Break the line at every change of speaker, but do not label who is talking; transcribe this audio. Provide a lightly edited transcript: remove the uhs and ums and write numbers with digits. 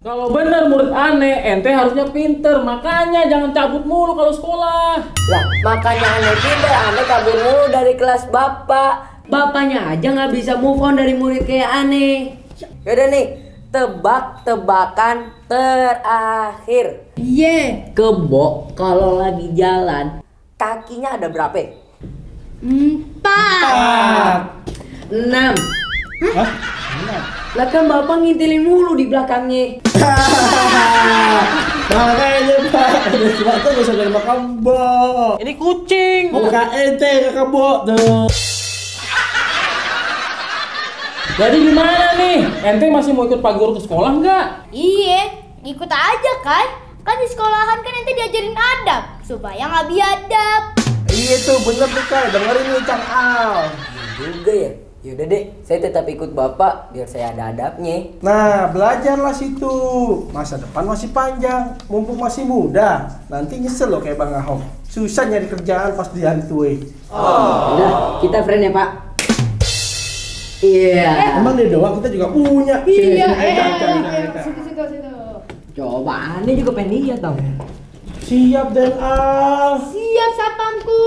Kalau bener murid aneh, ente harusnya pinter. Makanya jangan cabut mulu kalau sekolah.
Lah, makanya aneh pinter, aneh kabur mulu dari kelas bapak. Bapaknya aja nggak bisa move on dari murid kayak aneh. Yaudah nih, tebak-tebakan terakhir.
Iya.
Kebo kalau lagi jalan, kakinya ada berapa?
4.
6.
Hah?
Lah kan bapak ngintilin mulu di belakangnya.
Makanya Pak, ada sepatu gak usah dari makan Bo.
Ini kucing.
Buka ente kakak Bo tuh.
Jadi gimana nih? Ente masih mau ikut Pak Guru ke sekolah nggak?
Iya, ikut aja kan. Kan di sekolahan kan ente diajarin adab supaya nggak biadab.
Iya tuh bener tuh Kak, dengerin nih Cang Al.
Iya juga ya. Yaudah deh, saya tetap ikut bapak biar saya ada adabnya.
Nah, belajarlah situ. Masa depan masih panjang, mumpung masih muda. Nanti nyesel loh kayak Bang Ahok. Susah nyari kerjaan pas dihantui.
Udah, kita friend ya Pak. Iya.
Emang dia doang, kita juga punya.
Iya,
Cang.
situ.
Coba aneh juga pengen lihat dong.
Siap Den Al.
Siap sapamku.